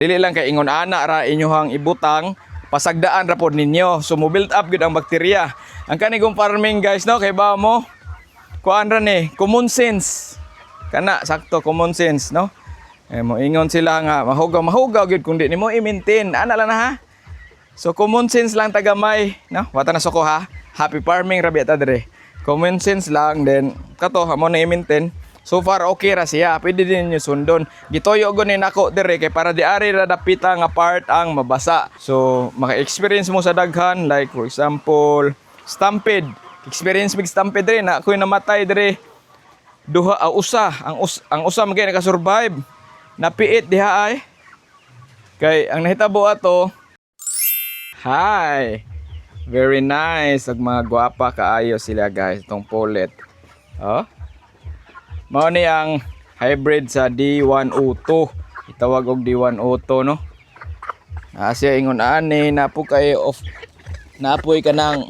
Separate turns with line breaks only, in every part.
Dili lang kay ingon ana ra inyohang ibutang, pasagdaan ra pod ninyo. So mo build up gyud ang bakterya. Ang kanigong farming, guys, no, kay ba mo kuan ra ni, common sense. Kana sakto, common sense, no. Eh, mo ingon sila nga mahugaw, mahugaw gyud kung di nimo i-maintain. Ana lang na ha. So common sense lang tagamay, no? Wata na suko ha. Happy farming ra biya ta dire. Common sense lang, then kato amo na i-maintain. So far okay ra siya. Pwede din ninyo sundon. Gituyo go ni nako dire kay para di ari ra dapita nga part ang mabasa. So maka-experience mo sa daghan, like for example, stampede. Experience mig stampede dire na ako'y namatay dire. Duha, usa ang usa man kay naka-survive. Napiit diha ay. Kay ang nahitabo ato. Hi! Very nice. Ug mga gwapa kaayo sila, guys, itong pullet. Oh. Mao ni ang hybrid sa D102. Itawag og D102, no. Ah, siya ingon ani napo kay off napoy kanang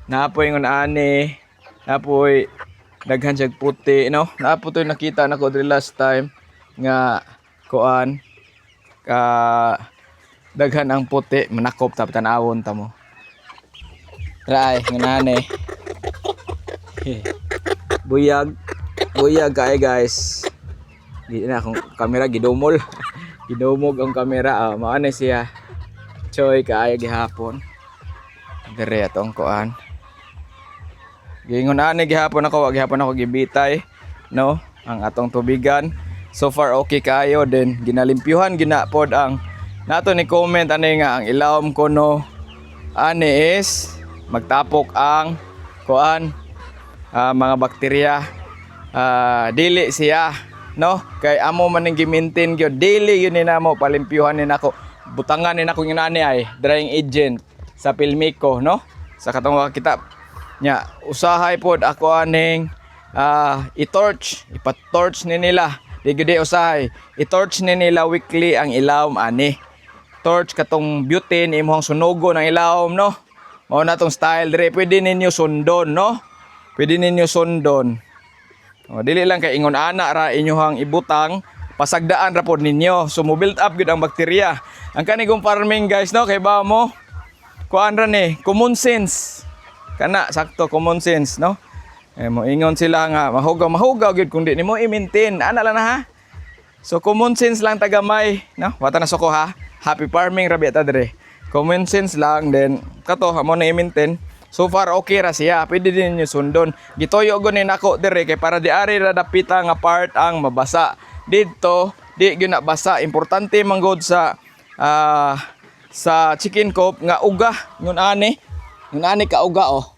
napoy ingon ani napoy daghan siya puti, no. Napo to'y nakita nako diri last time nga kuan ka daghan ang puti, manakop ta, tan-awon ta mo. Try nganane. Buyag. Buyag kay, guys. Di na akong kamera gidumol. Gidumog ang kamera. Ah, mao na siya. Choy kaayo gihapon. Dire atong kuan. Giingon ani gihapon ako, wa gihapon ako gibitay, no, ang atong tubigan. So far okay kaayo, then ginalimpyuhan ginapod ang nato ni comment ani nga ang ilawom ko, no, ani is magtapok ang kuan, mga bakterya. Dili siya, no, kay amo man ning gi-maintain gyud, dili yun ni namo palimpyuhan ni nako, butangan ni nako yung ani ay drying agent sa Pilmico, no, sa katong kita nya. Usahay pod ako aning i-torch, ipa-torch ni nila. Di gyud usahay i-torch ni nila weekly ang ilawom ani. Torch katong butane imong sunugo ng ilawom, no. Mao na tong style dire, pwede ninyo sundon, no, pwede ninyo sundon. O, dili lang kay ingon ana ra inyohang ibutang, pasagdaan ra pod ninyo. So mo build up gyud ang bakterya. Ang kanigong farming, guys, no, kay ba mo kuan ra ni, common sense. Kana sakto, common sense, no. Eh, mo ingon sila nga mahugaw, mahugaw gyud kung di nimo i-maintain. Ana lang na ha. So common sense lang tagamay, no. Wata na suko ha. Happy farming ra biya ta dire. Common sense lang, then kato amo na i-maintain. So far okay ra siya. Pwede din ninyo sundon. Gituyo go ni nako dire kay para di ari ra dapita nga part ang mabasa. Didto di gyud na basa. Importante man gud sa chicken coop nga uga ngun ani. Ngun ani ka uga oh.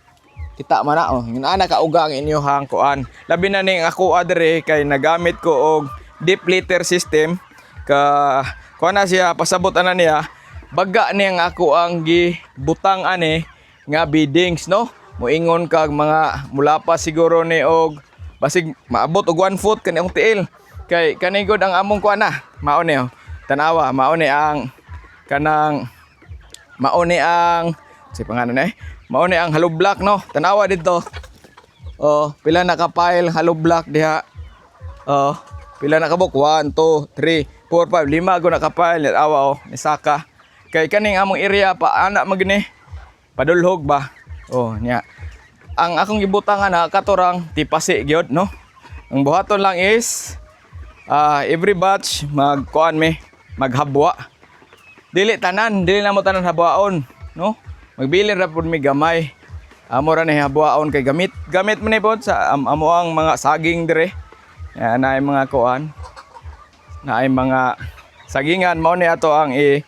Kita man na oh. Ngun ana ka uga ang inyong kuan. Labi na ning ako adre kay nagamit ko og deep litter system ka kuan na siya, pasabot ana niya, baga ni ang ako ang gibutang ani nga beddings, no. Moingon kag mga mulapa siguro ni og basig maabot og 1 foot kani akong tiil kay kani gud ang among kuan na. Mao ni oh, tanawa, mao ni ang kanang mao ni ang si pangalan eh, mao ni ang hollow block, no. Tanawa dito oh, pila na ka pile hollow block diha oh. Pila na kabuk? 1, 2, 3, 4, 5, 5 go na ka pile. Awa oh, ni saka kay kaning among area pa ana magni padulhog ba oh nya. Ang akong gibutangan na katorang tipasi gyud, no. Ang buhaton lang is every batch magkuan mi, maghabwa. Dili tanan, dili na mo tanan habwaon, no. Magbilin ra pud mi gamay. Amo ra ni habwaon kay gamit gamit man ni pod sa amo ang mga saging dire. Yan na mga kuan na ay mga sagingan, mao ni ato ang i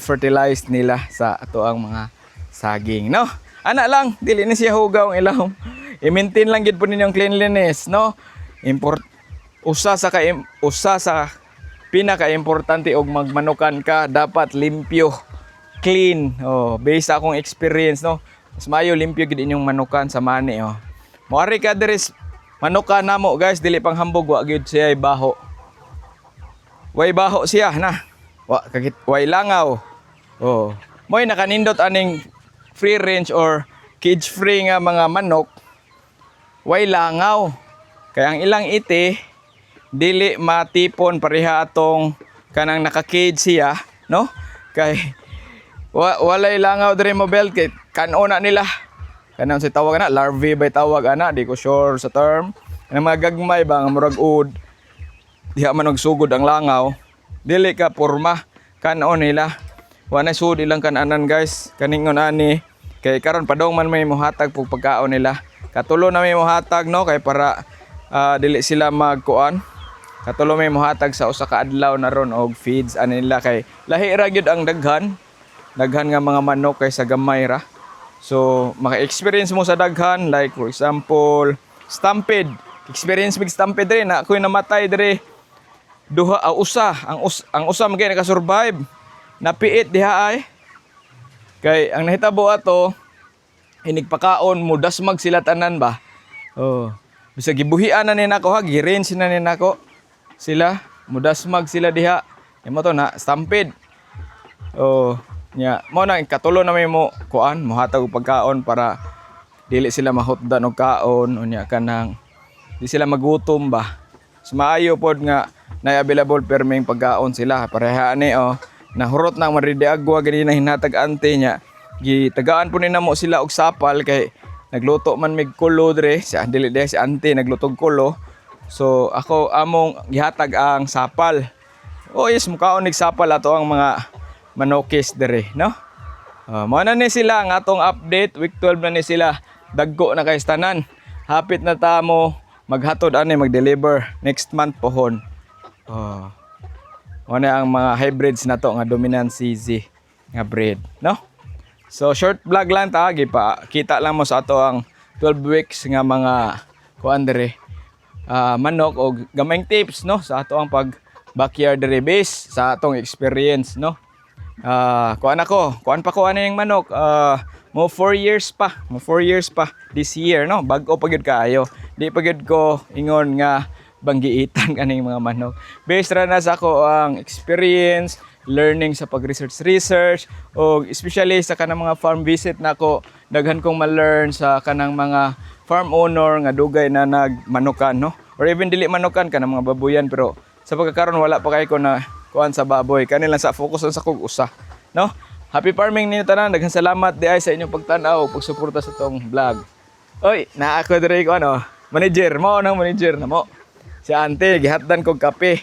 fertilize nila sa ato ang mga saging, no. Ana lang, dili ni siya hugaw ang ilawom. I-maintain lang gid po ninyo ang cleanliness, no. Import usa sa pinaka-importante og magmanukan ka, dapat limpyo, clean oh. Based sa akong experience, no, mas maayo limpyo gid inyong manukan sa mani oh. Moari ka diri manukan namo, guys, dili pang hambog, wa gyud siya baho. Way baho siya na. Wa kagit, way langaw. Oh. Mo'y nakanindot aning free range or cage free nga mga manok. Way langaw. Kaya ang ilang iti dili matipon pareha atong kanang Kanang naka-cage siya, no? Kay walay langaw diri mo belt kay kanon na nila. Kanang si tawag na larvae bay tawag ana, di ko sure sa term. Kanang mga gagmay ba nga murag ud diha man nagsugod ang langaw, dili ka porma, kanon nila. Wa na sud ilang kananan, guys. Kaningon ani kay karon padong man may mohatag pug pagkaon nila. Katulo na may mohatag, no, kay para dili sila magkuan. Katulo may mohatag sa usa ka adlaw na ron og feeds ani nila kay lahi ra gyud ang daghan. Daghan nga mga manok kay sa gamay ra. So, maka-experience mo sa daghan, like for example, stampede. Experience mig stampede rin na ako'y namatay dire duha, usa ang usa man kay naka-survive. Napiit diha ay. Kay ang nahitabo ato, inigpakaon mo dasmag sila tanan ba. Oh. Bisag gibuhian na ni nako ha, gi-rinse na ni nako. Sila mudasmag sila diha. Imo to na stampede. Oh, nya mo na katulo na may mo kuan mohatag og pagkaon para dili sila mahutdan og kaon, unya kanang di sila magutom ba. So, maayo pod nga na available perming pagkaon sila. Pareha ani oh, nahurot na ang Madre de Agua ganina hinatag ante niya. Gitagaan po ni namo sila og sapal kay nagluto man mig kulo dre si dili si ante nagluto og kulo. So ako among gihatag ang sapal. Oh yes, mukaon nig sapal ato ang mga manokis dere, no? Mao na ni sila ang atong update. Week 12 na ni sila. Dagko na kay tanan. Hapit na ta mo maghatod ani, mag-deliver next month pohon. Oh. Mao na ang mga hybrids na to nga dominant CZ nga breed, no? So short vlog lang ta, gipa kita lang mo sa ato ang 12 weeks nga mga kuan dere. Manok og gamayng tips, no, sa ato ang pag backyard dere base sa atong experience, no. Kuan ako, kuan pa ko ano yung manok, mo 4 years pa, mo 4 years pa this year, no. Bag-o pa gyud kaayo. Di pa gyud ko ingon nga banggiitan kaning mga manok. Based ra na sa ako ang experience, learning sa pag-research research o especially sa kanang mga farm visit nako, daghan kong ma-learn sa kanang mga farm owner nga dugay na nagmanukan, no, or even dili manukan, kanang mga babuyan, pero sa pagkakaron wala pa kay ko na kuan sa baboy, kani lang sa focus lang sa kog usa, no. Happy farming ninyo tanan. Daghang salamat di ay sa inyong pagtan-aw, pagsuporta sa tong vlog. Oy, naa ko diri ko ano, manager mo nang manager na mo si ante, gihatdan kog kape.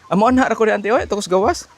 Amo na ra ko ni ante oy, tukos gawas.